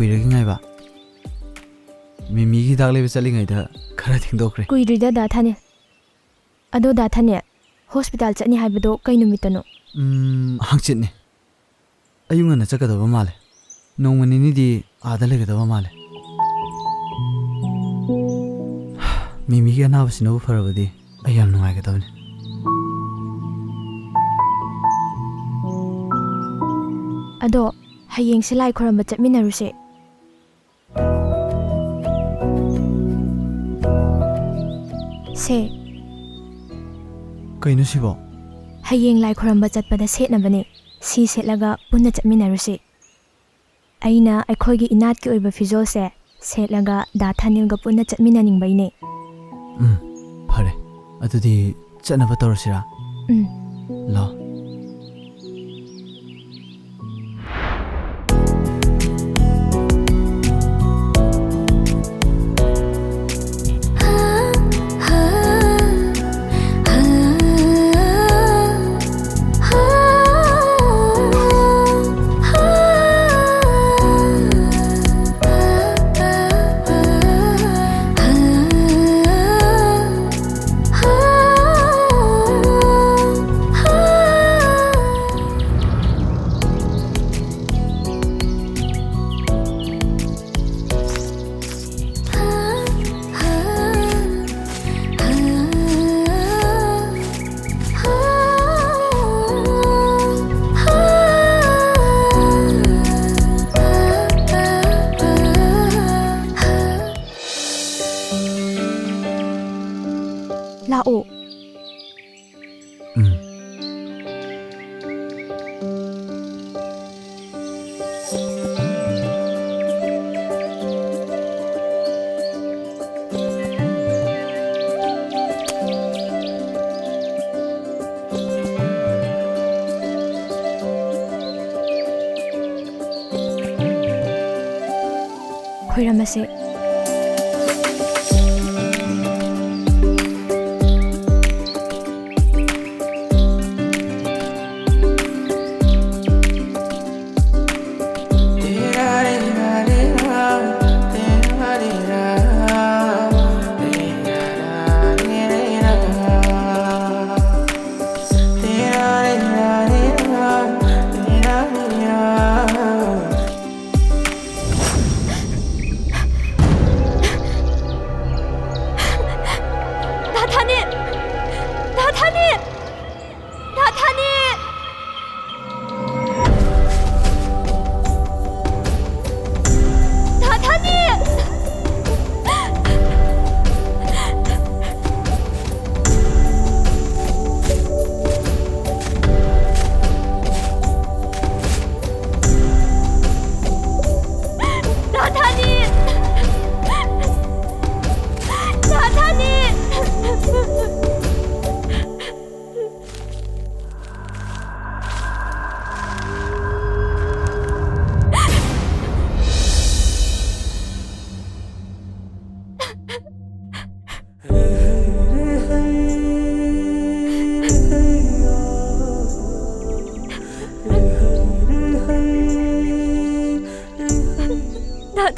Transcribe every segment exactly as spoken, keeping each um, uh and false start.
ꯀꯨꯏꯔꯒꯦ ꯉꯥꯏꯕ꯫ ꯃꯤꯃꯤꯒꯤ ꯍꯤꯗꯥꯛ ꯂꯩꯕ ꯆꯠꯂꯤꯉꯩꯗ ꯈꯔ ꯊꯦꯡꯗꯣꯛꯈ꯭ꯔꯦ꯫ ꯀꯨꯏꯗ꯭ꯔꯤꯗ ꯗꯥ ꯊꯥꯅꯤꯜ꯫ ꯑꯗꯣ ꯗꯥ ꯊꯥꯅꯤꯜ, ꯍꯣꯁꯄꯤꯇꯥꯜ ꯆꯠꯅꯤ ꯍꯥꯏꯕꯗꯣ ꯀꯩ ꯅꯨꯃꯤꯠꯇꯅꯣ? ꯎꯝ, ꯍꯪꯆꯤꯠꯅꯤ꯫ ꯑꯌꯨꯛ ꯉꯟꯅ ꯆꯠꯀꯗꯕ ꯃꯥꯜꯂꯦ꯫ ꯅꯣꯡꯃ ꯅꯤꯅꯤꯗꯤ ꯑꯥꯗ ꯂꯩꯒꯗꯕ ꯃꯥꯜꯂꯦ꯫ ꯃꯤꯃꯤꯒꯤ ꯑꯅꯥꯕꯁꯤꯅꯕꯨ ꯐꯔꯕꯗꯤ ꯑꯩ ꯌꯥꯝ ꯅꯨꯡꯉꯥꯏꯒꯗꯕꯅꯤ꯫ ꯑꯗꯣ ꯍꯌꯦꯡꯁꯦ ꯂꯥꯏ ꯈꯨꯔꯝꯕ ꯆꯠꯃꯤꯟꯅꯔꯨꯁꯦ꯫ ꯁꯦ꯫ ꯀꯩꯅꯣ ꯁꯤꯕꯣ? ꯍꯌꯦꯡ ꯂꯥꯏ ꯈꯨꯔꯝꯕ ꯆꯠꯄꯗ ꯁꯦꯠꯅꯕꯅꯦ꯫ ꯁꯤ ꯁꯦꯠꯂꯒ ꯄꯨꯟꯅ ꯆꯠꯃꯤꯟꯅꯔꯨꯁꯤ꯫ ꯑꯩꯅ ꯑꯩꯈꯣꯏꯒꯤ ꯏꯅꯥꯠꯀꯤ ꯑꯣꯏꯕ ꯐꯤꯖꯣꯜꯁꯦ ꯁꯦꯠꯂꯒ ꯗꯥ ꯊꯥꯅꯤꯜꯒ ꯄꯨꯟꯅ ꯆꯠꯃꯤꯟꯅꯅꯤꯡꯕꯩꯅꯦ꯫ ꯎꯝ, ꯐꯔꯦ꯫ ꯑꯗꯨꯗꯤ ꯆꯠꯅꯕ ꯇꯧꯔꯁꯤꯔꯥ? ꯎꯝ꯫ ꯂꯥꯎ꯫ ꯂꯥꯛꯑꯣ꯫ ꯎꯝ꯫ ꯈꯣꯏꯔꯝꯃꯁꯦ꯫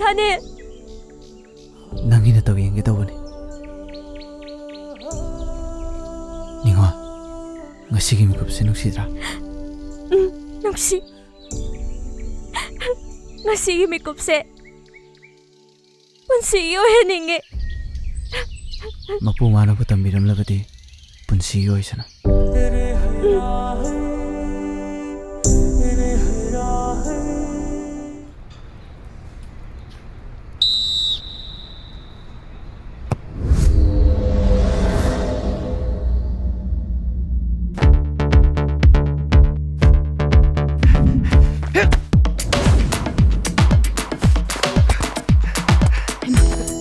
ꯑꯅꯦ꯫ ꯅꯪꯒꯤ ꯅꯇꯧ ꯌꯦꯡꯒꯦ ꯇꯧꯕꯅꯤ꯫ ꯅꯤꯡꯉꯣ, ꯉꯁꯤꯒꯤ ꯃꯤꯀꯨꯞꯁꯦ ꯅꯨꯡꯁꯤꯗ꯭ꯔꯥ? ꯎꯝ, ꯅꯨꯡꯁꯤ꯫ ꯉꯁꯤꯒꯤ ꯃꯤꯀꯨꯞꯁꯦ ꯄꯨꯟꯁꯤꯒꯤ ꯑꯣꯏꯍꯟꯅꯤꯡꯉꯦ꯫ ꯃꯄꯨ ꯃꯥꯅꯕꯨ ꯇꯝꯕꯤꯔꯝꯂꯕꯗꯤ ꯄꯨꯟꯁꯤꯒꯤ ꯑꯣꯏꯁꯅꯨ꯫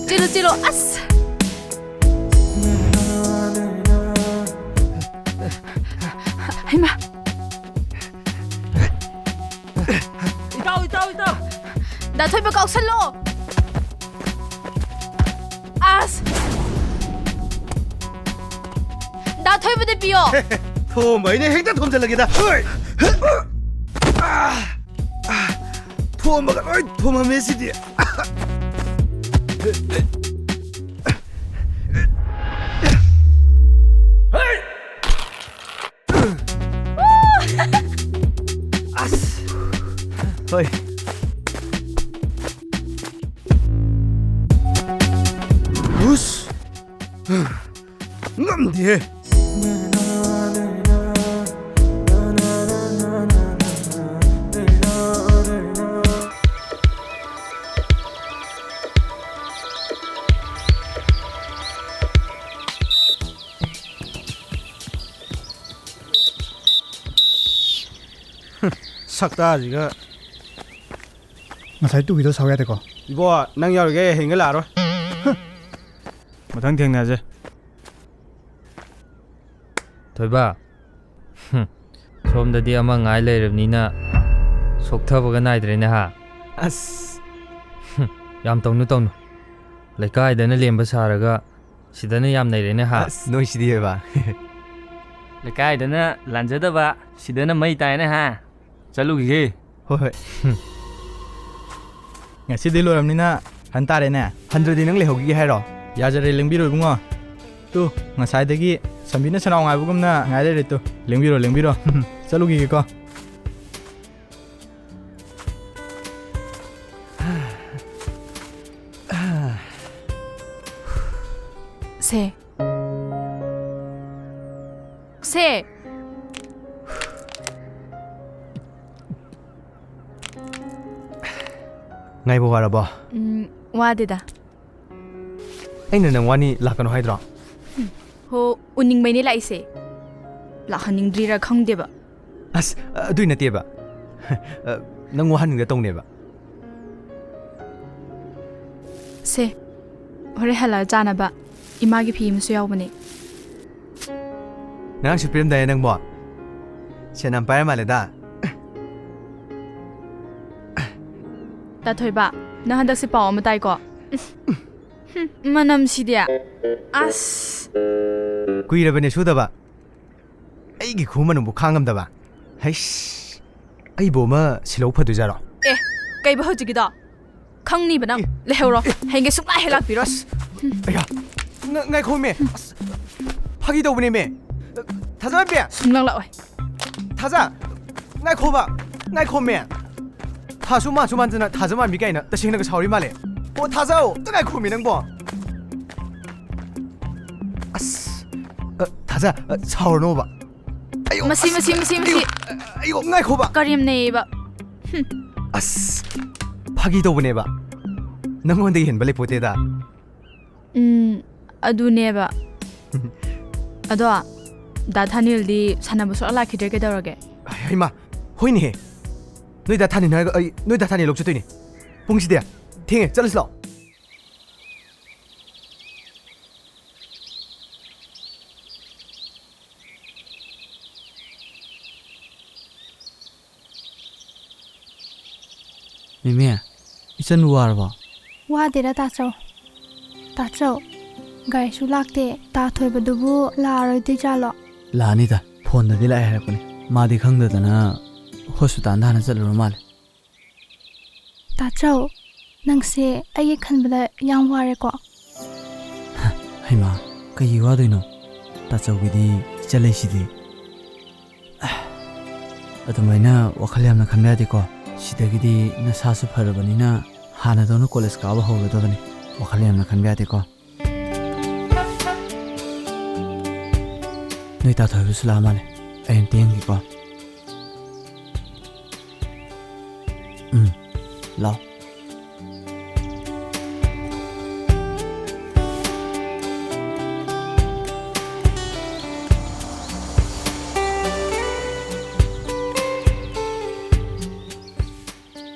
ꯆꯦꯜꯂꯣ, ꯆꯦꯜꯂꯣ, ꯑꯁ! ꯍꯩꯃꯥ! ꯏꯇꯥꯎ, ꯏꯇꯥꯎ, ꯏꯇꯥꯎ! ꯗꯥ ꯊꯣꯏꯕ ꯀꯥꯎꯁꯜꯂꯣ! ꯑꯁ! ꯗꯥ ꯊꯣꯏꯕꯗ ꯄꯤꯌꯣ! ꯊꯣꯝꯕ, ꯑꯩꯅ ꯍꯦꯛꯇ ꯊꯣꯝꯖꯤꯜꯂꯒꯦꯗ! ꯍꯣꯏ! ꯊꯣꯝꯕꯒ ꯂꯣꯏ ꯊꯣꯝꯃꯝꯃꯦ ꯁꯤꯗꯤ! ꯑꯁ! ꯍꯣꯏ꯫ ꯎꯁ! ꯉꯝꯗꯦꯍꯦ꯫ ꯁꯛꯇꯥꯁꯤꯒ꯫ ꯉꯁꯥꯏ ꯇꯨꯈꯤꯗꯣ ꯁꯥꯎ ꯌꯥꯗꯦꯀꯣ꯫ ꯏꯕꯣ, ꯅꯪ ꯌꯥꯎꯔꯤꯈꯩ ꯍꯌꯦꯡꯒ ꯂꯥꯛꯑꯔꯣꯏ꯫ ꯃꯊꯪ ꯊꯦꯡꯅꯁꯦ꯫ ꯊꯣꯏꯕ, ꯍꯨꯝ, ꯁꯣꯝꯗꯗꯤ ꯑꯃ ꯉꯥꯏ ꯂꯩꯔꯕꯅꯤꯅ ꯁꯣꯛꯊꯕꯒ ꯅꯥꯏꯗ꯭ꯔꯦꯅꯦ ꯍꯥ? ꯑꯁ꯫ ꯍꯨꯝ, ꯌꯥꯝ ꯇꯧꯅꯨ, ꯇꯧꯅꯨ꯫ ꯂꯩꯀꯥꯏꯗꯅ ꯂꯦꯝꯕ ꯁꯥꯔꯒ ꯁꯤꯗꯅ ꯌꯥꯝ ꯅꯩꯔꯦꯅꯦ ꯍꯥ? ꯑꯁ, ꯅꯣꯏꯁꯤꯗꯤ ꯑꯣꯏꯕ꯫ ꯂꯩꯀꯥꯏꯗꯅ ꯂꯥꯟꯖꯗꯕ, ꯁꯤꯗꯅ ꯃꯩ ꯇꯥꯏꯅꯦ ꯍꯥ? ꯆꯠꯂꯨꯈꯤꯒꯦ꯫ ꯍꯣꯏ, ꯍꯣꯏ꯫ ꯍꯨꯝ꯫ ꯉꯁꯤꯗꯤ ꯂꯣꯏꯔꯕꯅꯤꯅ ꯍꯟ ꯇꯥꯔꯦꯅꯦ꯫ ꯍꯟꯗ꯭ꯔꯗꯤ ꯅꯪ ꯂꯩꯍꯧꯈꯤꯒꯦ ꯍꯥꯏꯔꯣ? ꯌꯥꯖꯔꯦ, ꯂꯦꯡꯕꯤꯔꯣ ꯏꯕꯨꯡꯉꯣ꯫ ꯇꯨ, ꯉꯁꯥꯏꯗꯒꯤ ꯁꯝꯕꯤꯅ ꯁꯅꯥꯎ ꯉꯥꯏꯕꯒꯨꯝꯅ ꯉꯥꯏ ꯂꯩꯔꯦ ꯇꯨ꯫ ꯂꯦꯡꯕꯤꯔꯣ, ꯂꯦꯡꯕꯤꯔꯣ꯫ ꯆꯠꯂꯨꯈꯤꯒꯦꯀꯣ꯫ ꯁꯦ꯫ ꯁꯦ꯫ ꯉꯥꯏꯕ ꯋꯥꯔꯕꯣ? ꯎꯝ, ꯋꯥꯗꯦꯗ꯫ ꯑꯩꯅ ꯅꯪ ꯋꯥꯅꯤ ꯂꯥꯛꯀꯅꯨ ꯍꯥꯏꯗ꯭ꯔꯣ? ꯍꯣ, ꯎꯅꯤꯡꯕꯩꯅꯦ ꯂꯥꯛꯏꯁꯦ꯫ ꯂꯥꯛꯍꯟꯅꯤꯡꯗ꯭ꯔꯤꯔꯥ ꯈꯪꯗꯦꯕ꯫ ꯑꯁ, ꯑꯗꯨꯏ ꯅꯠꯇꯦꯕ꯫ ꯅꯪ ꯋꯥꯍꯟꯅꯤꯡꯗ ꯇꯧꯅꯦꯕ꯫ ꯁꯦ, ꯍꯣꯔꯦꯟ ꯍꯜꯂꯛꯑ ꯆꯥꯅꯕ ꯏꯃꯥꯒꯤ ꯐꯤ ꯑꯃꯁꯨ ꯌꯥꯎꯕꯅꯦ꯫ ꯉꯔꯥꯡꯁꯨ ꯄꯤꯔꯝꯗꯥꯏꯅꯦ ꯅꯪꯕꯣ? ꯁꯦꯟ ꯌꯥꯝ ꯄꯥꯏꯔ ꯃꯥꯜꯂꯦꯗ꯫ ꯇꯥ ꯊꯣꯏꯕ, ꯅꯪ ꯍꯟꯗꯛꯁꯦ ꯄꯥꯎ ꯑꯃ ꯇꯥꯏꯀꯣ? ꯍꯨꯝ, ꯃꯅꯝꯁꯤꯗꯤ꯫ ꯑꯁ꯫ ꯀꯨꯏꯔꯕꯅꯦ ꯁꯨꯗꯕ꯫ ꯑꯩꯒꯤ ꯈꯨꯃꯟꯕꯨ ꯈꯥꯡꯉꯝꯗꯕ꯫ ꯍꯩꯁ, ꯑꯩꯕꯨ ꯑꯃ ꯁꯤꯜꯍꯧ ꯐꯗꯣꯏꯖꯥꯔꯣ? ꯑꯦ, ꯀꯩꯕ ꯍꯧꯖꯤꯛꯀꯤꯗꯣ? ꯈꯪꯅꯤꯕ ꯅꯪ꯫ ꯑꯦ꯫ ꯂꯩꯍꯧꯔꯣ꯫ ꯑꯦ꯫ ꯍꯌꯦꯡꯒꯩ ꯁꯨꯡꯂꯥꯛ ꯍꯦꯛ ꯂꯥꯛꯄꯤꯔꯣꯏ꯫ ꯑꯁ, ꯑꯌꯥ, ꯉ-, ꯉꯥꯏꯈꯣꯃꯦ꯫ ꯑꯁ, ꯐꯥꯒꯤ ꯇꯧꯕꯅꯦꯃꯦ꯫ ꯊꯥꯖꯃꯟꯕꯤ! ꯁꯨꯡꯂꯥꯛ ꯂꯥꯛꯑꯣꯏ꯫ ꯊꯥꯖ! ꯉꯥꯏꯈꯣꯕ! ꯉꯥꯏꯈꯣꯃꯦ! ꯊꯥꯁꯨ ꯃꯥꯟꯁꯨ ꯃꯥꯟꯗꯅ ꯊꯥꯖ ꯃꯥꯟꯕꯤ ꯀꯥꯏꯅ ꯇꯁꯦꯡꯅꯒ ꯁꯥꯎꯔꯤ ꯃꯥꯜꯂꯦ꯫ ꯑꯣ, ꯊꯥꯖ! ꯑꯝꯇ ꯉꯥꯏꯈꯣꯃꯦ ꯅꯪꯕꯣ! ꯑꯁ! ꯑ, ꯊꯥꯖ, ꯑ, ꯁꯥꯎꯔꯅꯣꯕ꯫ ꯑꯌꯣ, ꯃꯁꯤ, ꯑꯁ! ꯃꯁꯤ, ꯃꯁꯤ, ꯃꯁꯤ! ꯑꯌꯣ, ꯑꯌꯣ, ꯉꯥꯏꯈꯣꯕ! ꯀꯔꯦꯝꯅꯩꯌꯦꯕ꯫ ꯍꯨꯝ꯫ ꯑꯁ! ꯐꯥꯒꯤ ꯇꯧꯕꯅꯦꯕ꯫ ꯅꯪꯉꯣꯟꯗꯒꯤ ꯍꯦꯟꯕ ꯂꯩꯄꯣꯠꯇꯦꯗ꯫ ꯎꯝ, ꯑꯗꯨꯅꯦꯕ꯫ ꯑꯗꯣ, ꯗꯥ ꯊꯥꯅꯤꯜꯗꯤ ꯁꯥꯟꯅꯕ ꯁꯨꯡꯂꯥꯛ ꯂꯥꯛꯈꯤꯗ꯭ꯔꯦ, ꯀꯩꯗꯧꯔꯒꯦ? ꯍꯩꯃꯥ, ꯍꯣꯏꯅꯦꯍꯦ꯫ ꯅꯣꯏ ꯗꯥ ꯊꯥꯅꯤꯜ ꯍꯥꯏꯔꯒ ꯑꯩ ꯅꯣꯏ ꯗꯥ ꯊꯥꯅꯤꯜ ꯂꯧ ꯆꯠꯇꯣꯏꯅꯦ꯫ ꯄꯨꯡꯁꯤꯗꯤ ꯊꯦꯡꯉꯦ, ꯆꯠꯂꯁꯤ ꯂꯥꯛꯑꯣ꯫ ꯃꯤꯃꯤ, ꯏꯆꯟꯕꯨ ꯋꯥꯔꯕꯣ? ꯋꯥꯗꯦꯗ, ꯇꯥꯆꯧ꯫ ꯇꯥꯆꯧ, ꯒꯥꯔꯤꯁꯨ ꯂꯥꯛꯇꯦ꯫ ꯇꯥ ꯊꯣꯏꯕꯗꯨꯕꯨ ꯂꯥꯛꯑꯔꯣꯏꯗꯣꯏꯖꯥꯠꯂꯣ? ꯂꯥꯛꯑꯅꯤꯗ, ꯐꯣꯟꯗꯗꯤ ꯂꯥꯛꯑꯦ ꯍꯥꯏꯔꯛꯄꯅꯦ꯫ ꯃꯥꯗꯤ ꯈꯪꯗꯗꯅ ꯍꯣꯁꯄꯤꯇꯥꯜꯗ ꯍꯥꯟꯅ ꯆꯠꯂꯨꯔ ꯃꯥꯜꯂꯦ꯫ ꯇꯥꯆꯧ, ꯅꯪꯁꯦ ꯑꯩꯒꯤ ꯈꯟꯕꯗ ꯌꯥꯝ ꯋꯥꯔꯦꯀꯣ꯫ ꯍꯩꯃꯥ, ꯀꯩꯒꯤ ꯋꯥꯗꯣꯏꯅꯣ? ꯇꯥꯆꯧꯒꯤꯗꯤ ꯏꯆꯜ ꯂꯩꯁꯤꯗꯤ꯫ ꯑꯗꯨꯃꯥꯏꯅ ꯋꯥꯈꯜ ꯌꯥꯝꯅ ꯈꯟꯕ ꯌꯥꯗꯦꯀꯣ꯫ ꯁꯤꯗꯒꯤꯗꯤ ꯅꯁꯥꯁꯨ ꯐꯔꯕꯅꯤꯅ ꯍꯥꯟꯅꯗꯧꯅ ꯀꯣꯂꯦꯖ ꯀꯥꯕ ꯍꯧꯔꯗꯕꯅꯤ꯫ ꯋꯥꯈꯜ ꯌꯥꯝꯅ ꯈꯟꯕ ꯌꯥꯗꯦꯀꯣ꯫ ꯅꯣꯏ ꯇꯥꯊꯣꯏꯕꯁꯨ ꯂꯥꯛꯑ ꯃꯥꯜꯂꯦ꯫ ꯑꯩ ꯑꯝꯇ ꯌꯦꯡꯒꯦꯀꯣ꯫ ꯎꯝ, ꯂꯥꯎ꯫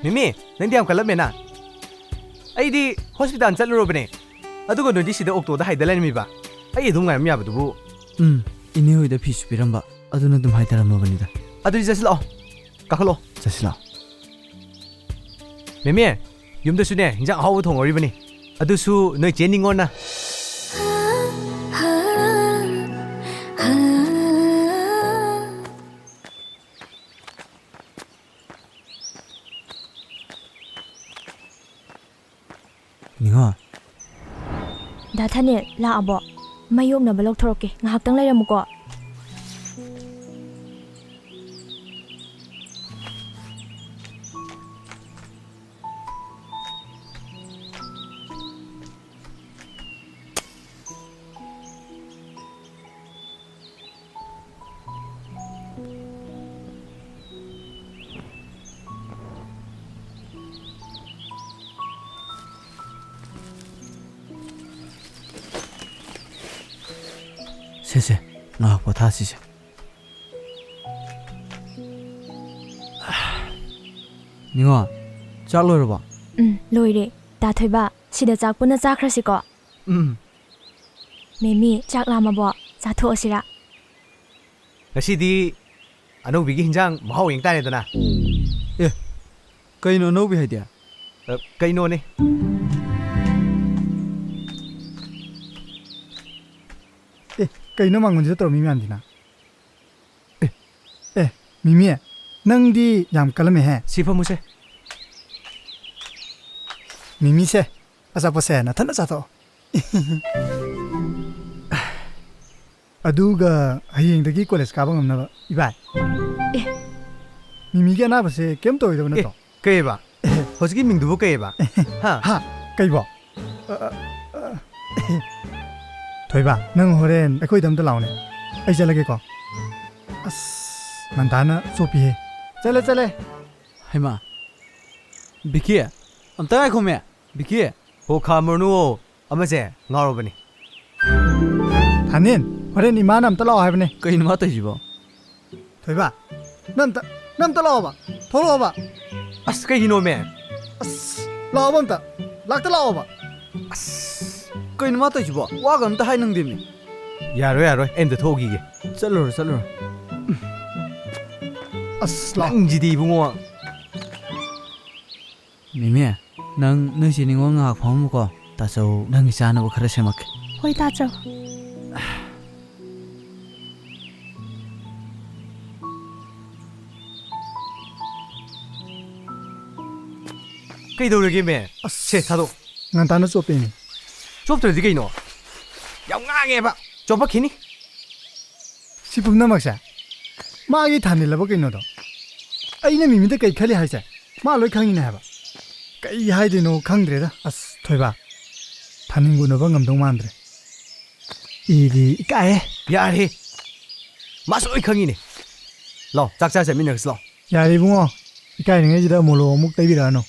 ꯃꯤꯃꯤ, ꯅꯪꯗꯤ ꯌꯥꯝ ꯀꯜꯂꯝꯃꯦꯅ꯫ ꯑꯩꯗꯤ ꯍꯣꯁꯄꯤꯇꯥꯜ ꯆꯠꯂꯨꯔꯕꯅꯦ, ꯑꯗꯨꯒ ꯅꯣꯏꯗꯤ ꯁꯤꯗ ꯑꯣꯛꯇꯣꯗ ꯍꯥꯏꯗ ꯂꯩꯔꯝꯃꯤꯕ꯫ ꯑꯩ ꯑꯗꯨꯝ ꯉꯥꯏꯔꯝ ꯌꯥꯕꯗꯨꯕꯨ꯫ ꯎꯝ, ꯏꯅꯦ ꯍꯣꯏꯗ ꯐꯤꯁꯨ ꯄꯤꯔꯝꯕ, ꯑꯗꯨꯅ ꯑꯗꯨꯝ ꯍꯥꯏꯊꯔꯝꯃꯕꯅꯤꯗ꯫ ꯑꯗꯨꯗꯤ ꯆꯠꯁꯤꯜꯂꯛꯑꯣ, ꯀꯥꯈꯠꯂꯛꯑꯣ꯫ ꯆꯠꯁꯤꯜꯂꯛꯑꯣ꯫ ꯃꯦꯃꯦ, ꯌꯨꯝꯗꯁꯨꯅꯦ ꯍꯤꯟꯖꯥꯡ ꯑꯍꯥꯎꯕ ꯊꯣꯡꯍꯧꯔꯤꯕꯅꯤ, ꯑꯗꯨꯁꯨ ꯅꯣꯏ ꯆꯦ ꯅꯤꯉꯣꯟꯅ꯫ ꯅꯤꯉꯣ꯫ ꯗꯥ ꯊꯥꯅꯦꯜ ꯂꯥꯛꯑꯕꯣ? ꯃꯩ ꯌꯣꯛꯅꯕ ꯂꯧꯊꯣꯔꯛꯀꯦ, ꯉꯥꯏꯍꯥꯛꯇꯪ ꯂꯩꯔꯝꯃꯨꯀꯣ꯫ ꯁꯦ, ꯁꯦ, ꯉꯥꯏꯍꯥꯛ ꯄꯣꯊꯥꯁꯤꯁꯦ꯫ ꯅꯤꯉꯣ, ꯆꯥꯛ ꯂꯣꯏꯔꯕꯣ? ꯎꯝ, ꯂꯣꯏꯔꯦ꯫ ꯗꯥ ꯊꯣꯏꯕ, ꯁꯤꯗ ꯆꯥꯛ ꯄꯨꯟꯅ ꯆꯥꯈ꯭ꯔꯁꯤꯀꯣ꯫ ꯎꯝ꯫ ꯃꯦꯃꯤ, ꯆꯥꯛ ꯂꯥꯝꯃꯕꯣ? ꯆꯥꯊꯣꯛꯑꯁꯤꯔꯥ? ꯉꯁꯤꯗꯤ ꯑꯅꯧꯕꯤꯒꯤ ꯍꯤꯟꯖꯥꯡ ꯃꯍꯥꯎ ꯌꯦꯡ ꯇꯥꯔꯦꯗꯅ꯫ ꯑꯦ, ꯀꯩꯅꯣ ꯑꯅꯧꯕꯤ ꯍꯥꯏꯗꯤ? ꯑ, ꯀꯩꯅꯣꯅꯦ꯫ ꯑꯦ, ꯀꯩꯅꯣ ꯃꯥꯡꯒꯣꯟꯁꯤꯗ ꯇꯧꯔꯝꯃꯤ ꯃꯌꯥꯝꯁꯤꯅ? ꯑꯦ, ꯑꯦ, ꯃꯤꯃꯤ, ꯅꯪꯗꯤ ꯌꯥꯝ ꯀꯜꯂꯝꯃꯦꯍꯦ꯫ ꯁꯤ ꯐꯝꯃꯨꯁꯦ꯫ ꯃꯤꯃꯤꯁꯦ, ꯑꯆꯥꯄꯣꯠꯁꯦ ꯅꯊꯟꯅ ꯆꯥꯊꯣꯛꯑꯣ꯫ ꯑꯗꯨꯒ ꯍꯌꯦꯡꯗꯒꯤ ꯀꯣꯂꯦꯖ ꯀꯥꯕ ꯉꯝꯅꯕ, ꯏꯕꯥꯏ꯫ ꯑꯦ꯫ ꯃꯤꯃꯤꯒꯤ ꯑꯅꯥꯕꯁꯦ ꯀꯩꯝ ꯇꯧꯔꯣꯏꯗꯕ ꯅꯠꯇ꯭ꯔꯣ? ꯀꯩꯕ? ꯍꯧꯖꯤꯛꯀꯤ ꯃꯤꯡꯗꯨꯕꯨ ꯀꯩꯕ? ꯍꯥ? ꯍꯥ? ꯀꯩꯕꯣ? ꯑ, ꯑ, ꯑ, ꯊꯣꯏꯕ, ꯅꯪ ꯍꯣꯔꯦꯟ ꯑꯩꯈꯣꯏꯗ ꯑꯝꯇ ꯂꯥꯛꯑꯣꯅꯦ꯫ ꯑꯩ ꯆꯠꯂꯒꯦꯀꯣ꯫ ꯑꯁ, ꯃꯟꯇꯥꯅ ꯆꯣꯞꯄꯤꯍꯦ꯫ ꯆꯠꯂꯦ, ꯆꯠꯂꯦ꯫ ꯍꯩꯃꯥ꯫ ꯕꯤꯀꯤ, ꯑꯝꯇ ꯉꯥꯏꯈꯣꯃꯦ꯫ ꯕꯤꯀꯤ꯫ ꯍꯣ, ꯈꯥꯝꯃꯨꯔꯅꯨ꯫ ꯑꯃꯁꯦ ꯉꯥꯎꯔꯕꯅꯤ꯫ ꯊꯥꯅꯤꯟ, ꯍꯣꯔꯦꯟ ꯏꯃꯥꯅ ꯑꯝꯇ ꯂꯥꯛꯑꯣ ꯍꯥꯏꯕꯅꯦ꯫ ꯀꯩꯅꯣ ꯃꯥ ꯇꯧꯔꯤꯁꯤꯕꯣ? ꯊꯣꯏꯕ, ꯅꯪ ꯑꯝꯇ, ꯅꯪ ꯑꯝꯇ ꯂꯥꯛꯑꯣꯕ꯫ ꯊꯣꯛꯂꯛꯑꯣꯕ꯫ ꯑꯁ, ꯀꯩꯒꯤꯅꯣꯃꯦ? ꯑꯁ, ꯂꯥꯛꯑꯣꯕ ꯑꯝꯇ꯫ ꯂꯥꯛꯇ ꯂꯥꯛꯑꯣꯕ꯫ ꯑꯁ, ꯀꯩꯅꯣ ꯃꯥ ꯇꯧꯔꯤꯁꯤꯕꯣ? ꯋꯥꯒ ꯑꯝꯇ ꯍꯥꯏ ꯅꯪꯗꯦꯃꯤ꯫ ꯌꯥꯔꯣꯏ, ꯌꯥꯔꯣꯏ꯫ ꯑꯩ ꯑꯝꯇ ꯊꯣꯛꯎꯈꯤꯒꯦ꯫ ꯆꯠꯂꯨꯔꯣ, ꯆꯠꯂꯨꯔꯣ꯫ ꯑꯁ, ꯂꯥꯛꯑꯣ꯫ ꯅꯪꯁꯤꯗꯤ ꯏꯕꯨꯡꯉꯣ꯫ ꯃꯤꯃꯤ, ꯅꯪ ꯅꯣꯏ ꯆꯦ ꯅꯤꯉꯣꯜ ꯉꯥꯏꯍꯥꯛ ꯐꯝꯃꯝꯃꯨꯀꯣ꯫ ꯇꯥꯆꯧ, ꯅꯪꯒꯤ ꯆꯥꯅꯕ ꯈꯔ ꯁꯦꯝꯃꯛꯀꯦ꯫ ꯍꯣꯏ, ꯇꯥꯆꯧ꯫ ꯀꯩꯗꯧꯔꯒꯦ, ꯃꯦ? ꯑꯁ, ꯁꯦ, ꯊꯥꯗꯣꯛ꯫ ꯉꯟꯇꯥꯅ ꯆꯣꯞꯄꯦꯅꯦ꯫ ꯆꯣꯞꯇ꯭ꯔꯗꯤ ꯀꯩꯅꯣ? ꯌꯥꯝ ꯉꯥꯡꯉꯦꯕ꯫ ꯆꯣꯞꯄꯛꯈꯤꯅꯤ꯫ ꯁꯤ ꯄꯨꯝꯅꯃꯛꯁꯦ ꯃꯥꯒꯤ ꯊꯥꯅꯤꯜꯂꯕ ꯀꯩꯅꯣꯗꯣ? ꯑꯩꯅ ꯃꯤꯃꯤꯗ ꯀꯩ ꯈꯜꯂꯤ ꯍꯥꯏꯁꯦ ꯃꯥ ꯂꯣꯏ ꯈꯪꯉꯤꯅꯦ ꯍꯥꯏꯕ꯫ ꯀꯩ ꯍꯥꯏꯗꯣꯏꯅꯣ ꯈꯪꯗ꯭ꯔꯦꯗ꯫ ꯑꯁ, ꯊꯣꯏꯕ, ꯊꯥꯅꯤꯟꯒ ꯎꯅꯕ ꯉꯝꯗꯧ ꯃꯥꯟꯗ꯭ꯔꯦ꯫ ꯏꯗꯤ ꯏꯀꯥꯏꯍꯦ꯫ ꯌꯥꯔꯦ꯫ ꯃꯥꯁꯨ ꯂꯣꯏ ꯈꯪꯉꯤꯅꯦ꯫ ꯂꯥꯎ, ꯆꯥꯛ ꯆꯥ ꯆꯠꯃꯤꯟꯅꯔꯁꯤ ꯂꯥꯎ꯫ ꯌꯥꯔꯦ ꯏꯕꯨꯡꯉꯣ, ꯏꯀꯥꯏꯔꯤꯉꯩꯁꯤꯗ ꯃꯣꯂꯣꯝ ꯑꯃꯨꯛ ꯇꯩꯕꯤꯔꯛꯑꯅꯨ꯫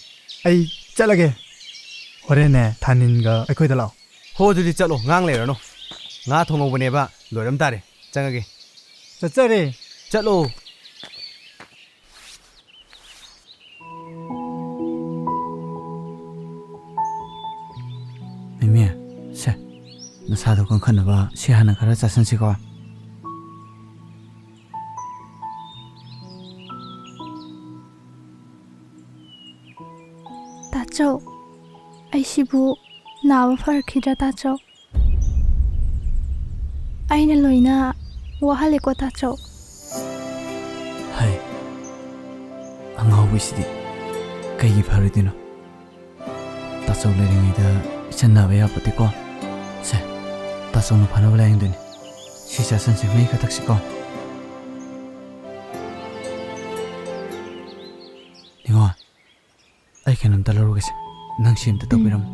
ꯑꯩ ꯆꯠꯂꯒꯦ꯫ ꯍꯣꯔꯦꯟꯅꯦ ꯊꯥꯅꯤꯟꯒ ꯑꯩꯈꯣꯏꯗ ꯂꯥꯛꯑꯣ꯫ ꯍꯣ, ꯑꯗꯨꯗꯤ ꯆꯠꯂꯣ, ꯉꯥꯡ ꯂꯩꯔꯅꯨ꯫ ꯉꯥ ꯊꯣꯡꯍꯧꯕꯅꯦꯕ, ꯂꯣꯏꯔꯝ ꯇꯥꯔꯦ꯫ ꯆꯪꯉꯒꯦ꯫ ꯆꯠꯆꯔꯦ꯫ ꯆꯠꯂꯣ꯫ ꯃꯤꯃꯤ, ꯁꯦ, ꯅꯁꯥꯗꯣ ꯀꯟꯈꯠꯅꯕ ꯁꯤ ꯍꯥꯟꯅ ꯈꯔ ꯆꯥꯁꯤꯟꯁꯤꯀꯣ꯫ ꯇꯥꯆꯧ, ꯑꯩꯁꯤꯕꯨ ꯅꯥꯕ ꯐꯔꯛꯈꯤꯗ꯭ꯔꯥ, ꯇꯥꯆꯧ? ꯑꯩꯅ ꯂꯣꯏꯅ ꯋꯥꯍꯜꯂꯦꯀꯣ, ꯇꯥꯆꯧ꯫ ꯍꯩ, ꯑꯉꯥꯎꯕꯤꯁꯤꯗꯤ ꯀꯩꯒꯤ ꯐꯔꯣꯏꯗꯣꯏꯅꯣ? ꯑꯆꯧ ꯂꯩꯔꯤꯉꯩꯗ ꯏꯆꯟ ꯅꯥꯕ ꯌꯥꯄꯣꯠꯇꯦꯀꯣ꯫ ꯁꯦ, ꯇꯥꯆꯧꯅ ꯐꯅꯕ ꯂꯥꯌꯦꯡꯗꯣꯏꯅꯤ꯫ ꯁꯤ ꯆꯥꯁꯟꯁꯤ, ꯃꯍꯤ ꯈꯔ ꯊꯛꯁꯤꯀꯣ꯫ ꯅꯤꯉꯣꯜ, ꯑꯩ ꯀꯩꯅꯣꯝꯇ ꯂꯧꯔꯨꯒꯦꯁꯦ, ꯅꯪ ꯁꯤ ꯑꯝꯇ ꯇꯧꯕꯤꯔꯝꯃꯣ꯫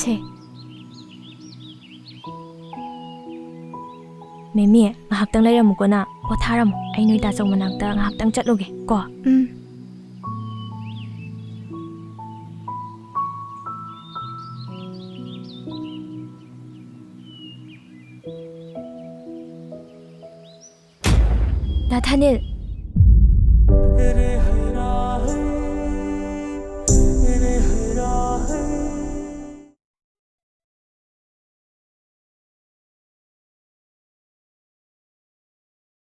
ꯁꯦ꯫ ꯃꯦꯃꯤ, ꯉꯥꯏꯍꯥꯛꯇꯪ ꯂꯩꯔꯝꯃꯨꯀꯣ ꯅꯪ꯫ ꯄꯣꯊꯥꯔꯝꯃꯨ꯫ ꯑꯩ ꯅꯣꯏ ꯇꯥꯆꯧ ꯃꯅꯥꯛꯇ ꯉꯥꯏꯍꯥꯛꯇꯪ ꯆꯠꯂꯨꯒꯦ ꯀꯣ꯫ ꯎꯝ꯫ ꯅꯥꯊꯥꯅꯤꯜ,